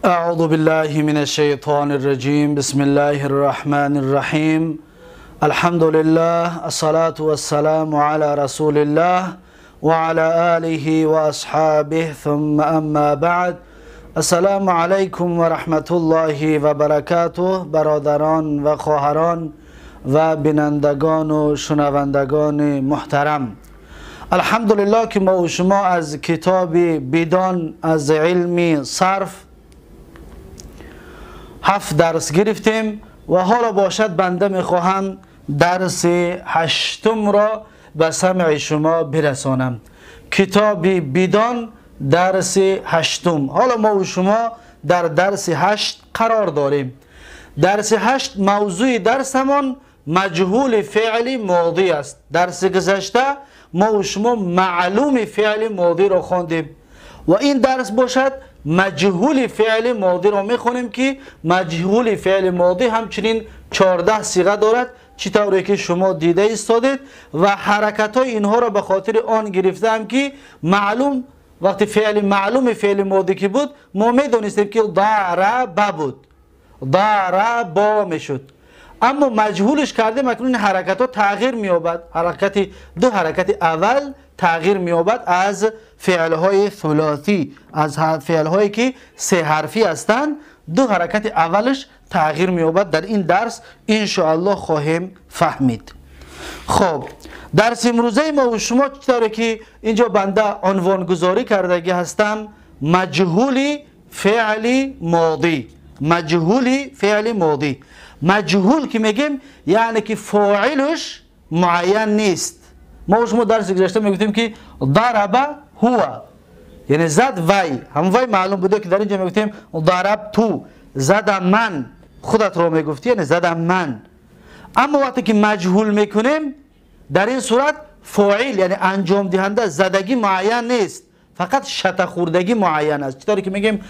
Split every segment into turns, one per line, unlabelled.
أعوذ بالله من الشيطان الرجيم. بسم الله الرحمن الرحيم. الحمد لله، الصلاة والسلام على رسول الله وعلى آله وأصحابه، ثم أما بعد. السلام علیکم و رحمت الله و برکاته. برادران و خواهران و بینندگان و شنوندگان محترم، الحمدلله که ما و شما از کتاب بیدان از علم صرف 7 درس گرفتیم و حالا باشد بنده میخواهم درس 8 را به سمع شما برسانم. کتاب بیدان درس 8. حالا ما و شما در درس 8 قرار داریم. درس 8 موضوع درسمان مجهول فعل ماضی است. درس گذشته ما و شما معلوم فعل ماضی را خواندیم و این درس باشد مجهول فعل ماضی را میخوانیم که مجهول فعل ماضی همچنین 14 صیغه دارد، چطوری که شما دیده ایستادید و حرکت های اینها را به خاطر آن گرفتم که معلوم وقتی فعل معلوم فعل ماضی که بود ما میدونستیم که ضرب بود، ضرب میشد، اما مجهولش کردیم اکنون حرکت ها تغییر مییابد. حرکت دو حرکت اول تغییر مییابد از فعل های ثلاثی، از فعل هایی که 3 حرفی هستند، دو حرکت اولش تغییر مییابد. در این درس ان شاء خواهیم فهمید. خب درس امروزه ما و شما چطوره که اینجا بنده عنوان گذاری کردگی هستم، مجهول فعل ماضی. مجهول فعل ماضی، مجهول که میگیم یعنی که فاعلش معین نیست. ما و شما درس گذشته میگفتیم که ضرب هو، یعنی زد وی، هم وی معلوم بوده که در اینجا میگفتیم ضرب تو، زدم من، خودت رو میگفتی یعنی زدم من. اما وقتی که مجهول میکنیم در این صورت فاعل یعنی انجام دهنده زدگی معین نیست، فقط شته خوردگی معین است. چطوری که میگیم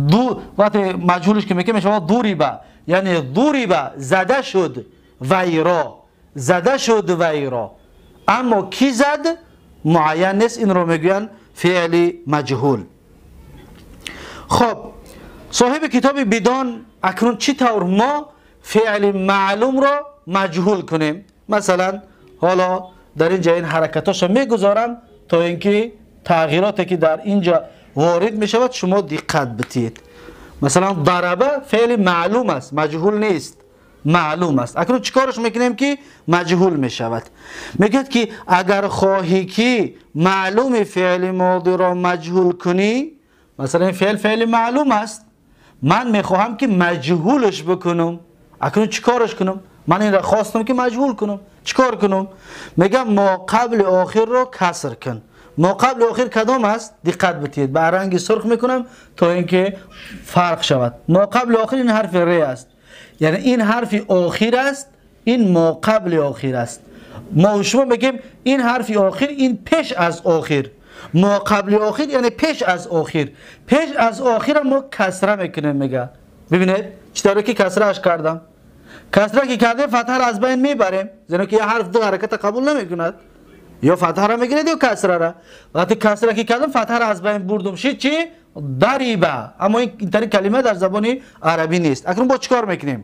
دو، وقتی مجهولش که میگیم شما ضرب، یعنی ضرب زده شد ویرا، زده شد ویرا، اما کی زد معین نیست، این رو میگوین فعل مجهول. خب صاحب کتاب بیدان اکنون چی طور ما فعل معلوم را مجهول کنیم؟ مثلا حالا در اینجا این حرکتاشو میگذارم تا اینکه تغییراتی که در اینجا وارد میشود شما دقت بدید. مثلا ضربه فعل معلوم است، مجهول نیست، معلوم است. اکنون چیکارش میکنیم که مجهول میشود؟ میگه که اگر خواهی که معلوم فعل ماضی را مجهول کنی، مثلا این فعل فعل معلوم است، من میخواهم که مجهولش بکنم، اکنون چیکارش کنم؟ من این را خواستم که مجهول کنم، چیکار کنم؟ میگم ما قبل آخر را کسر کن. ما قبل آخر کدام است؟ دقت بدید، به رنگ سرخ میکنم تا اینکه فرق شود. ما قبل آخر این حرف ر است، یعنی این حرف آخر است، این ما قبل آخر است. ما شما میگیم این حرف آخر، این پیش از آخر. ما قبل آخر یعنی پیش از آخر، پیش از آخر ما کسره میکنیم. میگه ببینید چطوری که کسره اش کردم، کسره که کردیم فتحه را از بین میبریم، زیرا که یه حرف دو حرکت قبول نمیکند، یا فتحه را میگیرید یا کسره را. وقتی کسره که کردم فتحه را از بین بردم، شد چی؟ ضربه. اما این طریق کلمه در زبان عربی نیست. اکنون با چیکار میکنیم؟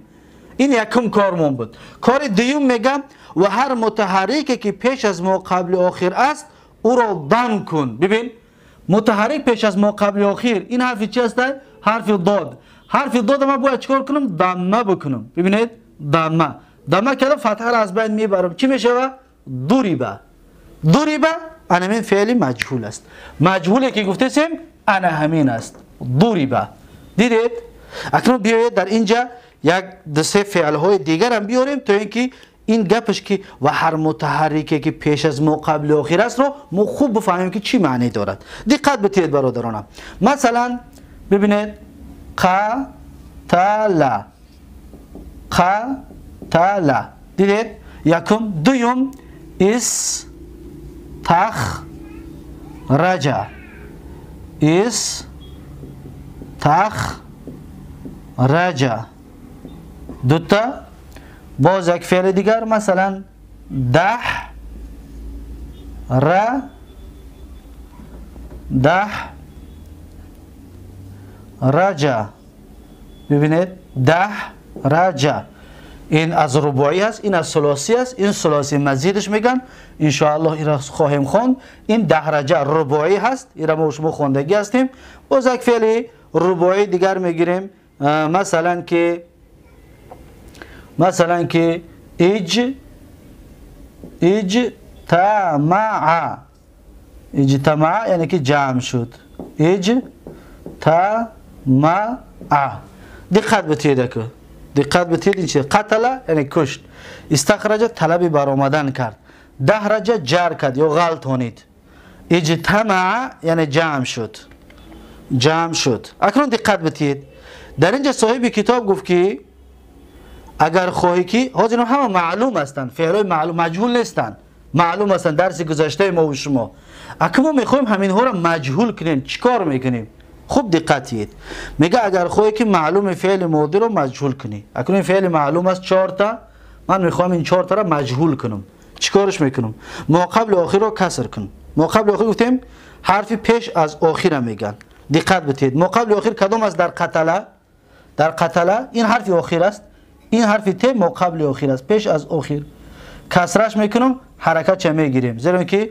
این یکم کارمون بود. کار دوم میگم و هر متحرکی که پیش از ما قبل آخر است او را ضم کن. ببین متحرک پیش از ما قبل آخر، این حرف چی است؟ حرف ضاد. حرف ضاد ما باید چیکار کنم؟ ضمه بکنم. ببینید ضمه، ضمه کردم فتحه را از بین میبرم، چی میشه؟ ضربه. ضربه انا من فعل مجهول است. مجهولی که گفتیم انا همین است، ضربه. دیدید؟ اکنون بیایید در اینجا یک دو سه فعل های دیگر هم بیاریم تا اینکه این گپش که و هر متحرکی که پیش از ما قبل آخر است رو ما خوب بفهمیم که چی معنی دارد. دقت بدید برادرانم. مثلا ببینید قتل، قتل، دیدید؟ یکم. دوم اس تخ رجا، اس تخ رجا، دوتا. باز یک فعل دیگر مثلا ده ر، ده رجا. ببینید ده رجه، این از رباعی است، این از ثلاثی است، این ثلاثی مزیدش میگن. ان شاء الله این را خواهیم خواند. این دهرجه رباعی هست، این را ما شما خواندگی هستیم. باز یک فعل رباعی دیگر میگیریم، مثلا که اجتمع، اجتمع یعنی که جمع شد، اجتمع. دقت بتید که دقت بتید این چیه؟ قتل یعنی کشت، استخرج طلب برآمدن کرد، دهرجه جر کرد یا غلطانید، اجتمع یعنی جمع شد، جمع شد. اکنون دقت بتید در اینجا صاحب کتاب گفت که اگر خواهی که حاضر همه معلوم هستند، فعلای معلوم مجهول نیستند، معلوم هستند، درس گذشته ما و شما. اکنون ما میخوایم همین ها را مجهول کنیم، چیکار میکنیم؟ خوب دقت دید. میگه اگر خواهی که معلوم فعل ماضی رو مجهول کنی، اکنون فعل معلوم است 4 تا، من میخوام این 4 تا را مجهول کنم، چیکارش میکنم؟ ما قبل آخر رو کسر کنم. ما قبل آخر گفتیم حرف پیش از آخر میگن. دقت بدید ما قبل آخر کدام است؟ در قتله، در قتله این حرف آخر است، این حرف ت ما قبل آخر است، پیش از آخر کسرش میکنم، حرکت چه میگیریم؟ زیرا که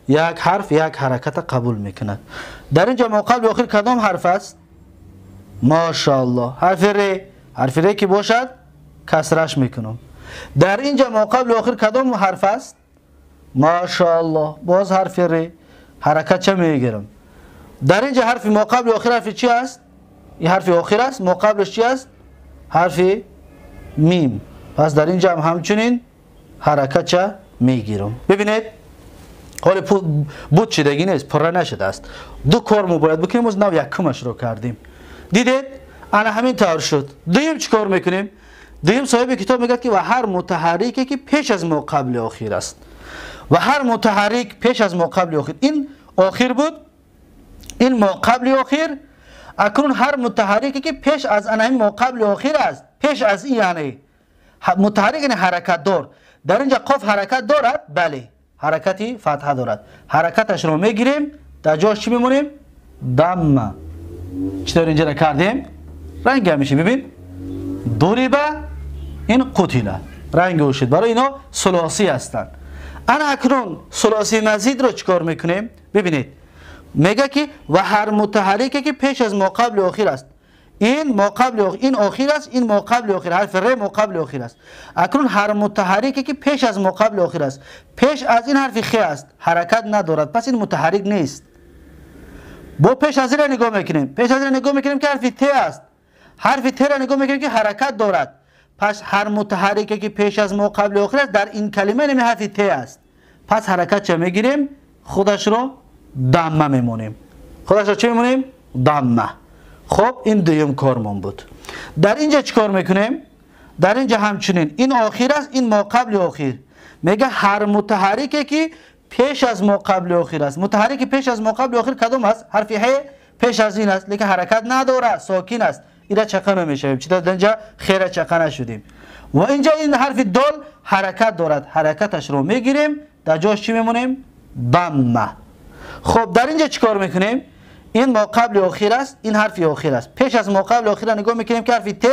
یک حرف یک حرکت قبول میکند. در اینجا ما قبل آخر کدام حرف است؟ ماشاءالله حرف ر، حرف ر که باشد کسرش میکنم. در اینجا ما قبل آخر کدام حرف است؟ ماشاءالله باز حرف ر، حرکت چه میگیرم. در اینجا حرف ما قبل آخر حرف چی است؟ این حرف آخر است، ما قبلش چی است؟ حرف میم. پس در اینجا هم همچنین حرکت چه میگیرم. ببینید حالا بود شدگی نیست، پره نشده است. دو کار ما باید بکنیم، از نو یکمش رو کردیم. دیدید؟ انا همین طور شد. دویم چیکار میکنیم؟ دویم صاحب کتاب میگه که و هر متحرکی که پیش از ما قبل آخر است، و هر متحرک پیش از ما قبل آخر، این آخر بود، این ما قبل آخر. اکنون هر متحرکی که پیش از انا ما قبل آخر است، پیش از این یعنی متحرک یعنی حرکت دار. در اینجا قاف حرکت دارد؟ بله، حرکتی فتحه دارد. حرکتش رو میگیریم، در جاش چی میمونیم؟ دمه. چطور اینجا را کردیم؟ رنگ هم میشه. ببین ضرب این قتله، رنگ او شد. برای اینا ثلاثی هستند. انا اکنون ثلاثی مزید رو چیکار میکنیم؟ ببینید میگه که و هر متحرکی که پیش از ما قبل آخر است، این ما قبل آخر، این آخر است، این ما قبل آخر، حرف ر ما قبل آخر است. اکنون هر متحرکی که پیش از ما قبل آخر است، پیش از این حرف خ است، حرکت ندارد، پس این متحرک نیست. با پیش از این را نگاه میکنیم، پیش از این را نگاه میکنیم که حرف ت است، حرف ت را نگاه میکنیم که حرکت دارد. پس هر متحرکی که پیش از ما قبل آخر است در این کلمه نمی حرف ت است، پس حرکت چه میگیریم؟ خودش رو دمه میمونیم. خودش رو چه میمونیم؟ دمه. خب این دویم کارمون بود. در اینجا چیکار میکنیم؟ در اینجا همچنین این آخر است، این ما قبل آخر. میگه هر متحرکی که پیش از ما قبل آخر است، متحرک پیش از ما قبل آخر کدام است؟ حرف ه پیش از این است، لیکن حرکت نداره، ساکن است، اینا چقه نمیشیم. چطور در اینجا خیر چقه نشدیم. و اینجا این حرف دال حرکت دارد، حرکتش رو میگیریم، در جاش چی میمونیم؟ ضمه. خب در اینجا چیکار میکنیم؟ این ما قبل آخر است، این حرف آخر است. پیش از ما قبل آخر را نگاه میکنیم که حرف ت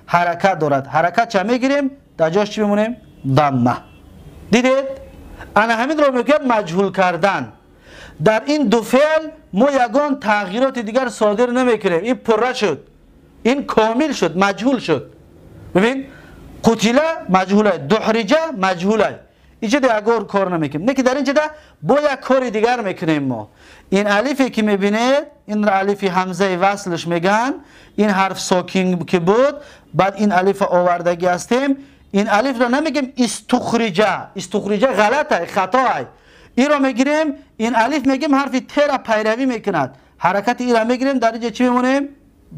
حرکت دارد، حرکت چه میگیریم؟ در جاش چی میمونیم؟ ضمه. دیدید؟ انا همین رو میگم مجهول کردن. در این دو فعل ما یگان تغییرات دیگر صادر نمیکنیم. این پره شد، این کامل شد، مجهول شد. ببین قتله مجهوله، دحرجه مجهوله، اینجا دیگر کار نمیکنیم. نه که در اینجا با یک کار دیگر میکنیم ما. این الفی که میبینید، این الف همزه وصلش میگن، این حرف ساکن که بود، بعد این الف آوردگی هستیم. این الف را نمیگیم استخرجه، استخرجه غلطه، خطاه. این را میگیریم، این الف میگیم حرف ت را پیروی میکند، حرکت این را میگیریم، در اینجا چی میمونیم؟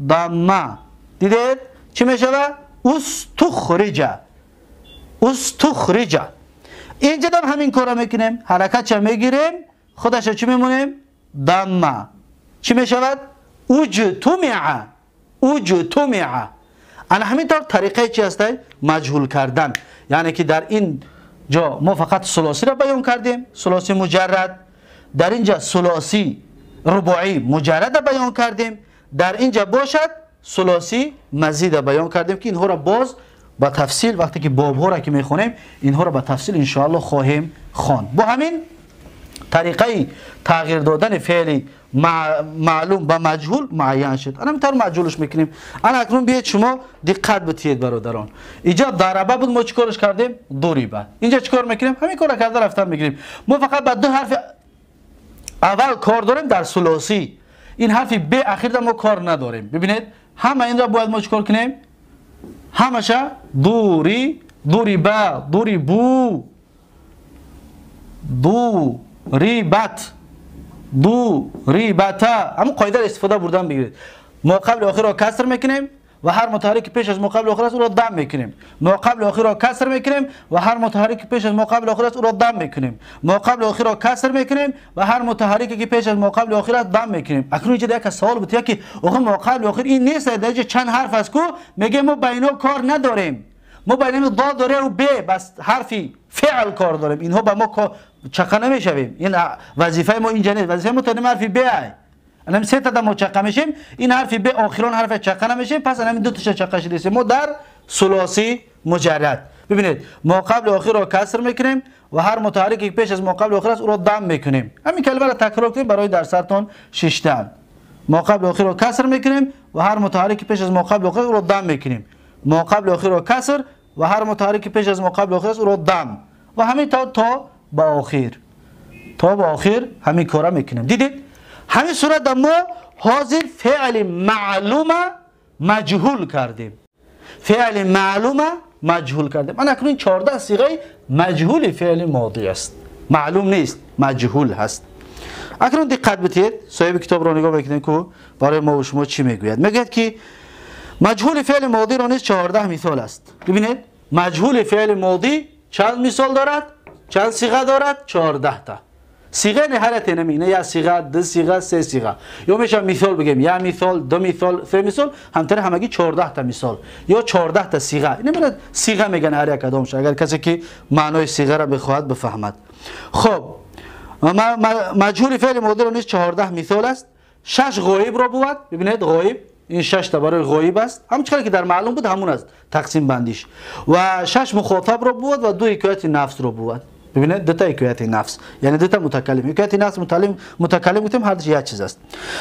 ضمه. دیدید چی میشوه؟ استخرجه، استخرجه. اینجا هم همین کارا میکنیم، حرکت چه میگیریم، خودش چی میمونیم؟ ضمه. چی میشود؟ اجتمع، اجتمع. انا همین طور طریقه چی هست؟ مجهول کردن. یعنی که در این جا ما فقط ثلاثی را بیان کردیم، ثلاثی مجرد. در اینجا ثلاثی رباعی مجرد را بیان کردیم. در اینجا باشد ثلاثی مزید بیان کردیم که اینها را باز با تفصیل وقتی که باب‌ها را که میخونیم اینها را با تفصیل ان شاء الله خواهیم خواند. با همین طریقه تغییر دادن فعل معلوم به مجهول معین شد. الان طور مجهولش میکنیم. الان اکنون بیاید شما دقت بتید برادران. اینجا ضربه بود، ما چیکارش کردیم؟ ضربه. اینجا چیکار میکنیم؟ همین کارو کرده رفتن میگیریم. ما فقط با دو حرف اول کار داریم در ثلاثی. این حرف ب اخیر در ما کار نداریم. ببینید همه این را باید ما چیکار کنیم؟ همشه دوری، ضربه، ضربو، ضربت، ضربتا. همون قاعده را استفاده بردن بگیرید. ما قبل آخر را کسر میکنیم و هر متحرک پیش از ما قبل آخر است او را دم میکنیم. ما قبل آخر را کسر میکنیم و هر متحرک پیش از ما قبل آخر است او را دم میکنیم. ما قبل آخر را کسر میکنیم و هر متحرکی که پیش از ما قبل آخر است دم میکنیم. اکنون اینجا یک سوال بود که آخه ما قبل آخر این نیست، در اینجا چند حرف است کو میگه ما با اینا کار نداریم. ما با اینا دا داره و ب بس حرفی فعل کار داریم. اینها با ما چقه نمیشویم. این وظیفه ما اینجا نیست. وظیفه ما تا حرفی ب الان سه تا ما چقه میشیم، این حرف ب آخران حرف چقه نمیشیم، پس الان دو تا چقه شده ما در ثلاثی مجرد. ببینید ما قبل آخر را کسر میکنیم و هر متحرکی که پیش از ما قبل آخر است او را دم میکنیم. همین کلمه را تکرار کنیم برای در سرتون ششتن. ما قبل آخر را کسر میکنیم و هر متحرکی پیش از ما قبل آخر او را دم میکنیم. ما قبل آخر را کسر و هر متحرکی پیش از ما قبل آخر است او را دم و همین تا به آخر، تا به آخر همین کارا میکنیم. دیدید همین صورت ما حاضر فعل معلوم مجهول کردیم. فعل معلوم مجهول کردیم. من اکنون 14 صیغه مجهول فعل ماضی است، معلوم نیست، مجهول هست. اکنون دقت بدهید، صاحب کتاب را نگاه بکنید که برای ما و شما چی میگوید. میگوید که مجهول فعل ماضی را نیز 14 مثال است. ببینید مجهول فعل ماضی چند مثال دارد؟ چند صیغه دارد؟ 14 تا صیغه. نهایت نمینه یا صیغه، دو صیغه، سه صیغه، یا میشه مثال بگیم یا مثال، دو مثال، سه مثال، همتر همگی 14 تا مثال یا 14 تا صیغه. اینو صیغه میگن هر یک کدامش، اگر کسی که معنای صیغه را بخواهد بفهمد. خب مجهول فعل ماضی را نیز 14 مثال است. 6 غایب را بود. ببینید غایب، این 6 تا برای غایب است، هم چیزی که در معلوم بود همون است تقسیم بندیش. و 6 مخاطب را بود و 2 حکایت نفس را بود. ببینید دو تا حکایت نفس، یعنی دو تا متکلم. حکایت نفس متکلم گفتیم هر دو یک چیز است.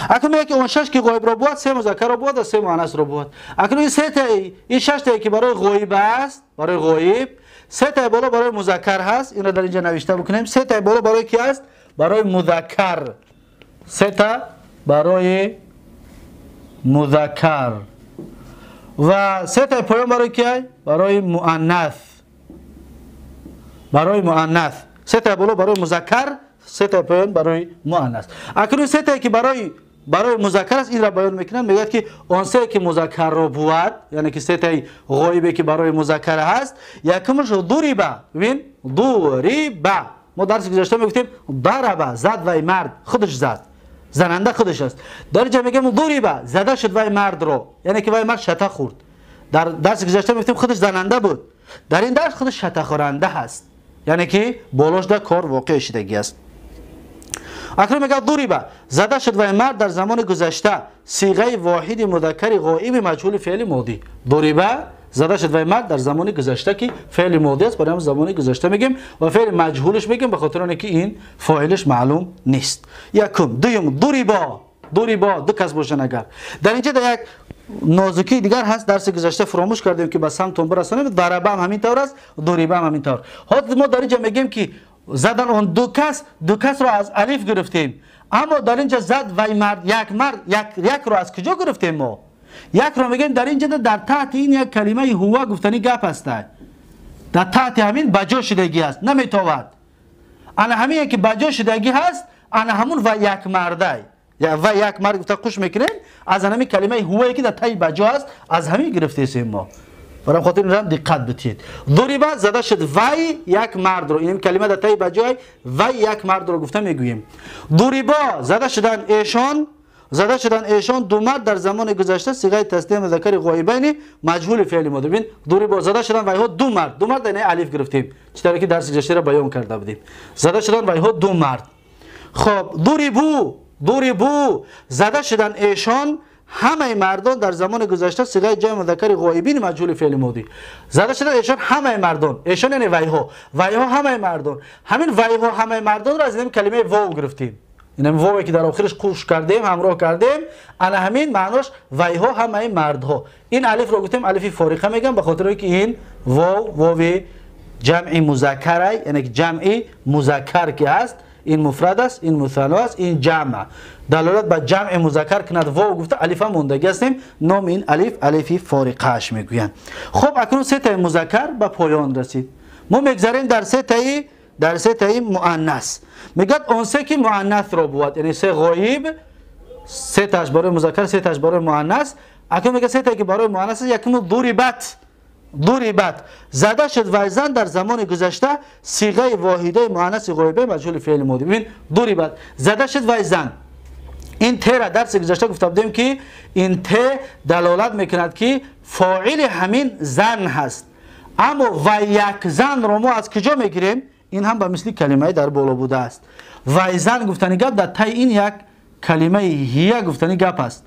اکنون میگه که اون 6 که غایب را بود، 3 مذکر را بود و 3 مؤنث را بود. اکنون این سه تا، این 6 تا که برای غایب است، برای غایب، 3 تا بالا برای مذکر هست. این را در اینجا نوشته بکنیم. 3 تا بالا برای کی است؟ برای مذکر. 3 تا برای مذکر و 3 تا پایان برای کی؟ برای مؤنث. برای مؤنث 3 تا بالا برای مذکر، 3 تا پایان برای مؤنث. اکنون 3 تا که برای مذکر است این را بیان میکنن. میگه که آن سه که مذکر را بود، یعنی که 3 تا غایبه که برای مذکر هست، یکمش ضربه. ببین ضربه، ما درس گذشته میگفتیم ضربه، زد وای مرد، خودش زد، زننده خودش است. در اینجا میگیم ضربه، زده شد وای مرد رو، یعنی که وای مرد شته خورد. در درس گذشته میگفتیم خودش زننده بود، در این درس خودش شته خورنده هست، یعنی که بالاش در کار واقع شدگی است. اکنون میگه ضربه، زده شد وای مرد در زمان گذشته، صیغه واحد مذکر غائب مجهول فعل ماضی. ضربه زده شد وای مرد در زمان گذشته که فعل ماضی است، برای هم زمان گذشته میگیم و فعل مجهولش میگیم به خاطر اینکه این فاعلش معلوم نیست. یکم. دوم ضربا، ضربا دو کس باشن. اگر در اینجا در یک نازکی دیگر هست، درس گذشته فراموش کردیم که به سمتون برسانیم. ضربه هم همین طور است، ضربه هم همین طور. حالا ما در اینجا میگیم که زدن آن دو کس، دو کس رو از الف گرفتیم، اما در اینجا زد وای مرد، یک مرد، یک رو از کجا گرفتیم ما؟ یک رو میگیم در اینجا در تحت این یک کلمه هو گفتنی گپ است، در تحت همین بجا شدگی است، نمیتواند. انا همین که بجا شدگی هست، انا همون و یک مرده و یک مرد گفته خوش میکنیم از همین کلمه هوایی که در تای بجا است، از همین گرفته ما. برای خاطر این دقت بدید. ضربه زده شد وای یک مرد رو، این کلمه در تای بجای وای یک مرد رو گفته میگوییم. ضربه زده شدن ایشان، زده شدن ایشان دو مرد در زمان گذشته، صیغه تثنیه مذکر غایبین مجهول فعل ماضی. ببین ضربه زده شدن وایها دو مرد، دو مرد یعنی الف گرفتیم، چطوری که درس گذشته را بیان کرده بودیم. زده شدن وایها دو مرد. خب ضربو، ضربو زده شدن ایشان همه مردان در زمان گذشته صیغه جمع مذکر غایبین مجهول فعل ماضی. زده شدن ایشان همه مردان، ایشان یعنی ویها، ویها همه مردان. همین ویها همه مردان را از این کلمه واو گرفتیم. این واوی که در آخرش قوش کردیم، همراه کردیم، انا همین معناش ویها همه مردها. این الف رو گفتیم الف فارقه میگم به خاطر اینکه این واو واو جمع مذکره، یعنی جمع مذکر که هست، این مفرد است، این مثنا است، این جمع. دلالت بر جمع مذکر کند واو گفته الف هم موندگی هستیم، نام این الف الف فارقهش میگویند. خب اکنون سه تای مذکر به پایان رسید. ما میگذریم در سه تای مؤنث. میگد اون سه که مؤنث رو بود، یعنی سه غایب، سه تاش برای مذکر، سه تاش برای مؤنث. اکنون میگه سه تایی که برای مؤنث، یکم ضربت، ضربت زده شد و زن در زمان گذشته صیغه واحده مؤنث غایبه مجهول فعل ماضی. ببین ضربت زده شد و زن، این ت را درس گذشته گفته بودیم که این ت دلالت میکند که فاعل همین زن هست، اما و یک زن رو ما از کجا میگیریم؟ این هم به مثل کلمه در بالا بوده است. و زن گفتنی گپ در تای این یک کلمه هیه گفتنی گپ است.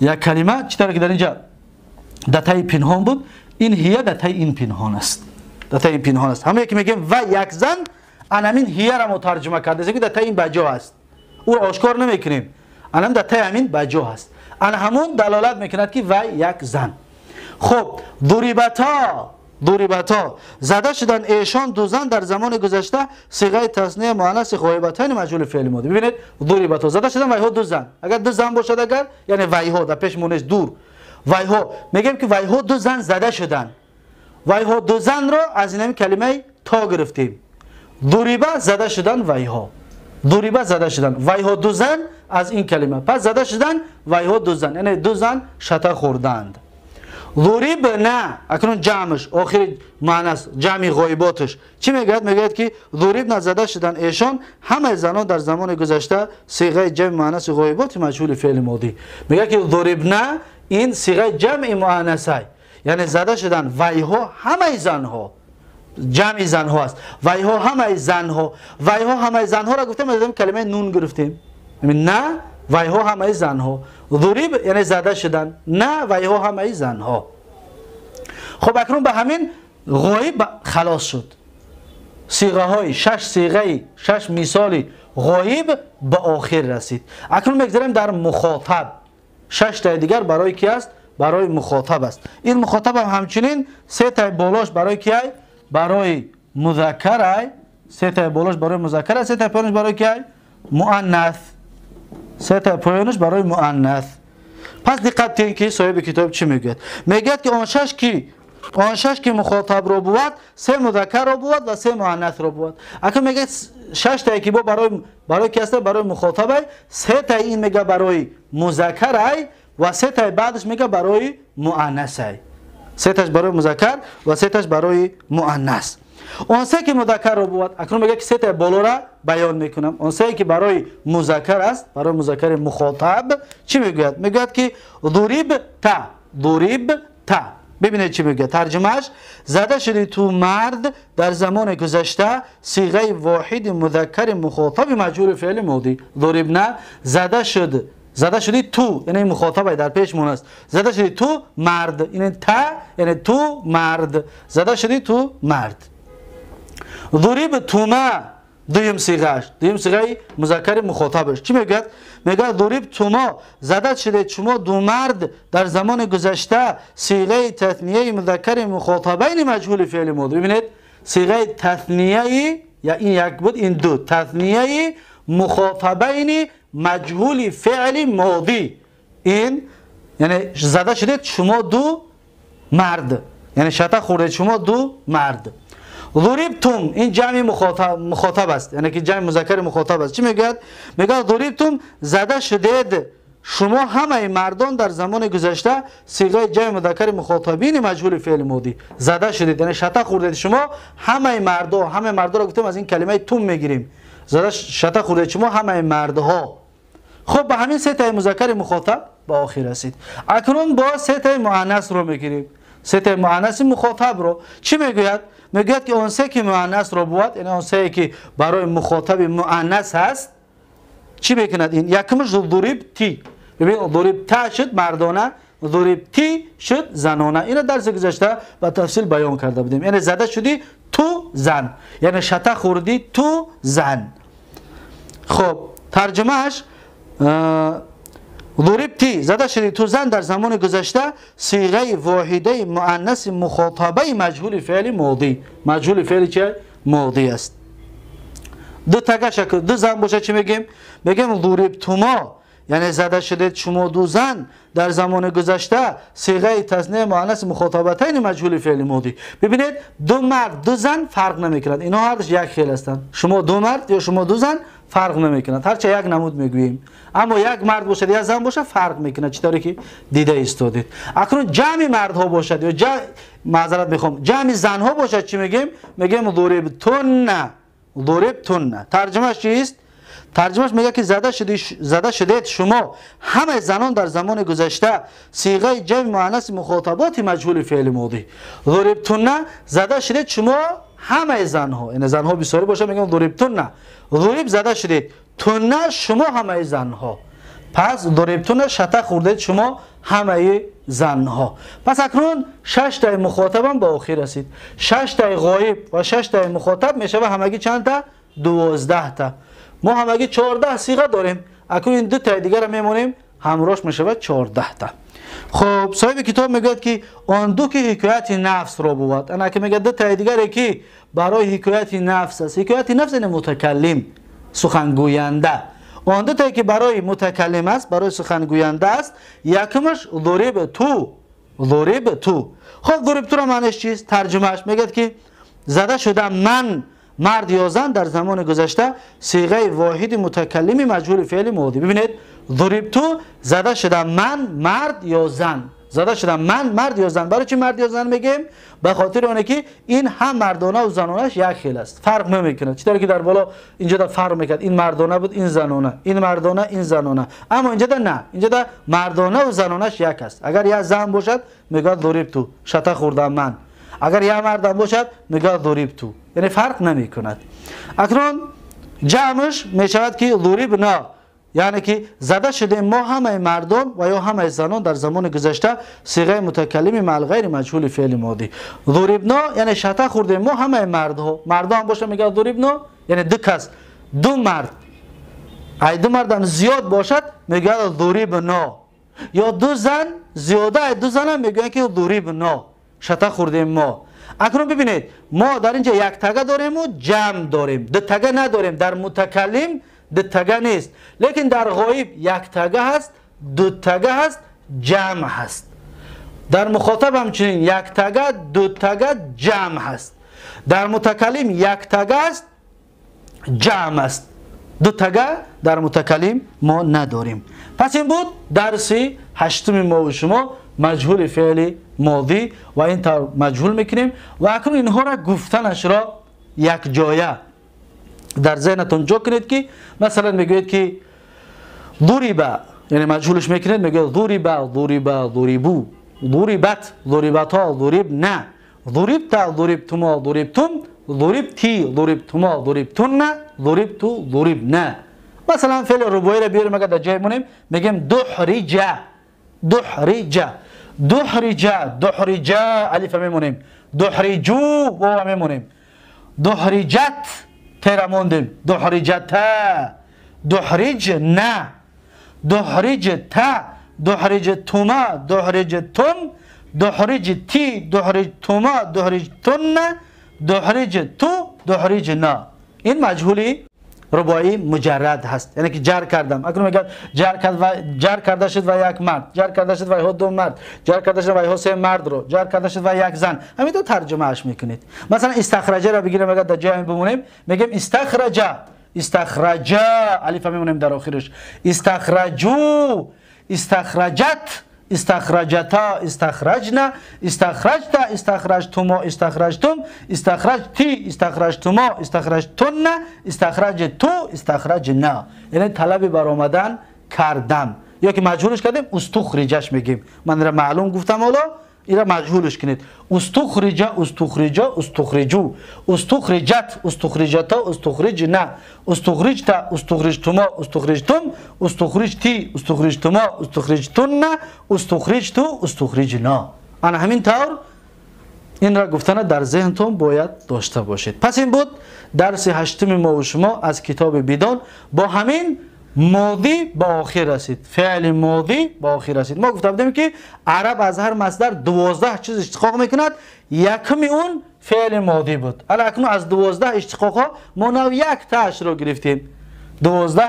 یک کلمه چطور که در اینجا در تای پنهان بود، این هیه در تای این پنهان است. در تای این پنهان است. همه که میگیم و یک زن، انامین هیه را ما ترجمه کرده که در تای این بجا است. او را آشکار نمیکنیم. الان در تای همین بجا هست. ان همون دلالت میکند که و یک زن. خب ضربتا، ضربتا زده شدن ایشان دو زن در زمان گذشته صیغه تثنیه مؤنث غایبتین مجهول فعل ماضی. ببینید ضربتا زده شدن ویها دو زن. اگر دو زن باشد، اگر یعنی ویها در پیش مونش دور، ویها میگیم که ویها دو زن زده شدن. ویها دو زن رو از این کلمه تا گرفتیم. ضربه زده شدن ویها، ضربه زده شدن ویها دو زن از این کلمه. پس زده شدن ویها دو زن، یعنی دو زن شته خوردند. ضرب نه، اکنون جمعش آخر معناست، جمع غایباتش چی میگوید؟ میگوید که ضرب نه زده شدن ایشان همه زنان در زمان گذشته صیغه جمع مؤنث غایبات مجهول فعل ماضی. میگه که ضرب نه این صیغه جمع مؤنثه، یعنی زده شدن ویها همه زنها، جمع زنها است. ویها همه زنها، ویها همه زنها را گفتیم از کلمه نون گرفتیم. نه ویها همه زنها، ضرب یعنی زده شدن، نه ویها همه زنها. خب اکنون به همین غایب خلاص شد. صیغه های شش صیغه، شش مثال غایب به آخر رسید. اکنون میگذریم در مخاطب. شش تا دیگر برای کی است؟ برای مخاطب است. این مخاطب هم همچنین سه تا بالاش برای کی؟ برای مذکر. سه تا بالاش برای مذکر، سه تا پایینش برای کی؟ مؤنث. سه تا پایینش برای مؤنث. پس دقت کنید که صاحب کتاب چی میگوید؟ میگوید که آن شش که مخاطب رو بود، سه مذکر رو بود و سه مؤنث رو بود. اکنون میگه شش تا که با برای کی است؟ برای مخاطب. سه تا این میگه برای مذکر و سه تا بعدش میگه برای مؤنث. سه تاش برای مذکر و سه تاش برای مؤنث. آن سه که مذکر رو بود، اکنون میگه که سه تا بالا را بیان میکنم. آن سه که برای مذکر است، برای مذکر مخاطب چی میگوید؟ میگوید که ضرب تا، ضرب تا. ببینید چی میگه ترجمهش: زده شدی تو مرد در زمان گذشته صیغه واحد مذکر مخاطب مجهول فعل ماضی. ضرب نه، زده شد، زده شدی تو، یعنی مخاطب در پیش مون است. زده شدی تو مرد، یعنی تا، یعنی تو مرد، زده شدی تو مرد. ضرب توما دویم صیغهش، دویم صیغه مذکر مخاطبش چی میگه؟ میگه ضرب توما زده شده شما دو مرد در زمان گذشته صیغه تثنیه مذکر مخاطبین مجهول فعل ماضی. ببینید صیغه تثنیه، یا این یک بود این دو، تثنیه مخاطبین مجهول فعل ماضی. این یعنی زده شده شما دو مرد، یعنی شتا خورده شما دو مرد. ضربتم این جمع مخاطب است، یعنی که جمع مذکر مخاطب است. چی میگه؟ میگه ضربتم زده شدید شما همه مردان در زمان گذشته صیغه جمع مذکر مخاطبین مجهول فعل ماضی. زده شدید یعنی شتا خوردید شما همه مردا، همه مردا را گفتیم از این کلمه تم میگیریم. زده شتا خوردید شما همه مردها. خب به همین سه تا مذکر مخاطب به آخر رسید. اکنون با سه تا مؤنث رو میگیریم. سه تا مؤنث مخاطب رو چی میگوید؟ میگوید که آن سه که مؤنث رو بود، یعنی آن سه که برای مخاطب مؤنث هست، چی میکند؟ این یکمش ضرب تی. ببین ضربت شد مردانه، ضربتی شد زنانه. اینو درس گذشته با تفصیل بیان کرده بودیم. یعنی زده شدی تو زن، یعنی شته خوردی تو زن. خب ترجمهش ضربتی زده شدی تو زن در زمان گذشته، صیغه واحده مؤنث مخاطبه مجهول فعل ماضی. مجهول فعل چه؟ ماضی است. دو تگه شکل دو زن باشه چی میگیم؟ میگیم ضربتما، یعنی زده شده شما دو زن در زمان گذشته، صیغه تثنیه مؤنث مخاطبتین مجهول فعل ماضی. ببینید دو مرد دو زن فرق نمیکنند، اینا هر دوش یک خیل هستند. شما دو مرد یا شما دو زن فرق نمیکنند، هرچه یک نمود میگوییم. اما یک مرد باشد یا زن باشد فرق میکنه، چطوری که دیده ایستادید. اکنون جمع مردها باشد یا جمع، معذرت میخوام، جمع زنها باشد چی میگیم؟ میگیم ضربتن. ضربتن ترجمهش چیست؟ ترجمهش میگه که زده شدید شما همه زنان در زمان گذشته، صیغه جمع مؤنث مخاطبات مجهول فعل ماضی. ضربتن زده شدید شما همه زنها، یعنی زنها بسیاری باشه میگم ضربتن. ضرب زده شدید، تن شما همه زنها. پس ضربتن شته خوردید شما همه زنها. پس اکنون 6 تا مخاطبم به آخر رسید. 6 تا غایب و 6 تا مخاطب میشه و همگی چند تا؟ 12 تا. ما همگی 14 صیغه داریم. اکنون این دو تا دیگر رو میمونیم همراهش میشه 14 تا. خب صاحب کتاب میگوید که آن دو که حکایت نفس را بود. انا که میگه دو تا دیگر که برای حکایت نفس است. حکایت نفس یعنی متکلم، سخنگوینده. آن دو تا که برای متکلم است، برای سخنگوینده است، یکمش ضرب تو. ضرب تو. خب ضرب تو را معنیش چیست؟ ترجمهش میگه که زده شده من، مرد یا زن در زمان گذشته، صیغه واحد متکلم مجهول فعل ماضی. ببینید ضربتو زده شده من، مرد یا زن. زده شده من، مرد یا زن. برای چی مرد یا زن میگیم؟ به خاطر اونه که این هم مردانه و زنانش یک خیل است، فرق نمیکنه. چطوری که در بالا اینجا در فرق میکرد، این مردانه بود این زنانه، این مردانه این زنانه، اما اینجا در نه، اینجا در مردانه و زنانش یک است. اگر یک زن باشد میگه ضربتو شته خوردم من، اگر یک مردم باشد میگه ضربتو، یعنی فرق نمی کند. اکنون جمعش می شود که ضربنا، یعنی که زده شده ما همه مردم و یا همه زنان در زمان گذشته، صیغه متکلم مع غیر مجهول فعل ماضی. ضربنا یعنی شته خورده ما همه مردها، مردم هم باشه میگه ضربنا، یعنی دو کس، دو مرد، ای دو مردم زیاد باشد میگه ضربنا، یا دو زن زیاده، ای دو زن هم میگن که ضربنا، شته خورده ما. اکنون ببینید ما در اینجا یک تگه داریم و جمع داریم، دو تگه نداریم. در متکلم دو تگه نیست، لیکن در غایب یک تگه هست، دو تگه هست، جمع هست. در مخاطب همچنین یک تگه، دو تگه، جمع هست. در متکلم یک تگه است، جمع است، دو تگه در متکلم ما نداریم. پس این بود درس هشتم ما و شما، مجهول فعل ماضی و این طور مجهول میکنیم. و اکنون اینها را گفتنش را یک جایه در ذهنتون جا کنید که مثلا میگوید که ضرب، یعنی مجهولش میکنید، میگه ضرب، ضرب، ضربو، ضربت، ضربتا، ضربنا، ضربت، ضربتما، ضربتم، ضربتی، ضربتما، ضربتن، ضربت، ضربنا. مثلا فعل رباعی را بیاریم اگر در جای مونیم میگیم دحرج، دحرج، دحرج، دحرج، الف میمونیم، دحرجو واو میمونیم، دحرجت تیره موندیم، دحرجتا، دحرجنا، دحرجتا، دحرجتما، دحرجتم، دحرجتی، دحرجتما، دحرجتن، دحرجتو، دحرجنا. این مجهولی رباعی مجرد هست، یعنی که جر کردم. اکنون میگه جر کرد و جر کرده شد و یک مرد، جر کرده شد و دو مرد، جر کرده شد و سه مرد رو، جر کرده شد و یک زن. همین تو ترجمه اش میکنید. مثلا استخرجه را بگیریم، اگر در جای بمونیم میگیم استخرجه، استخرجه، الف میمونیم در آخرش، استخرجو، استخرجت، استخرجتا، استخرجنا، استخرجت، استخرجتما، استخرجتم، استخرجتی، استخرجتما، استخرجتن، استخرجتو، استخرجنا. یعنی طلب برآمدن کردم، یا که مجهولش کردیم استخرجش میگیم. من را معلوم گفتم حالا، ира маҷҳулш кунед. Устухриҷа, устухриҷа, устухриҷу, устухриҷат, устухриҷата, устухриҷна, устухриҷта, устухриҷтумо, устухриҷтум, устухриҷти, устухриҷтумо, устухриҷтунна, устухриҷту, устухриҷна. Ана ҳамин тавр инро гуфтана дар зеҳнтон бояд дошта бошед. Пас ин буд дарси ҳаштуми мо ва шумо аз китоби Бидон. Бо ҳамин модӣ ба охир расид, феъли модӣ ба охир расид. Мо гуфта будем, ки араб аз ҳар масдар 12 чиз иштиқоқ мекунад, якуми он феъли модӣ буд. Ала акнун аз 12 иштиқоқҳо мо нав яктаашро гирифтем. 12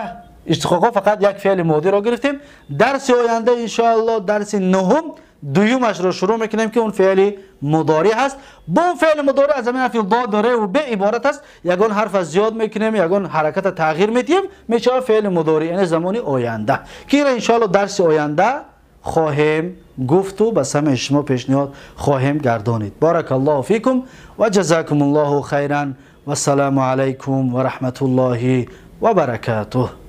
иштиқоқҳо фақат як феъли модиро гирифтем. Дарси оянда иншоалло дарси нуҳум дуюмашро шурӯъ мекунем, ки он феъли мудорӣ ҳаст. Бо он феъли мудорӣ аз ҳамин ҳарфи дод, ре ва б иборат аст. Ягон ҳарфа зиёд мекунем, ягон ҳараката тағйир медиҳем, мешавад феъли мудорӣ, яъне замони оянда, ки инро иншоалло дарси оянда хоҳем гуфту ба самъи шумо пешниҳод хоҳем гардонид. Баракаллоҳу фикум ва ҷазакумуллоҳу хайран. Вассалому алайкум ва раҳматуллоҳи ва баракатуҳ.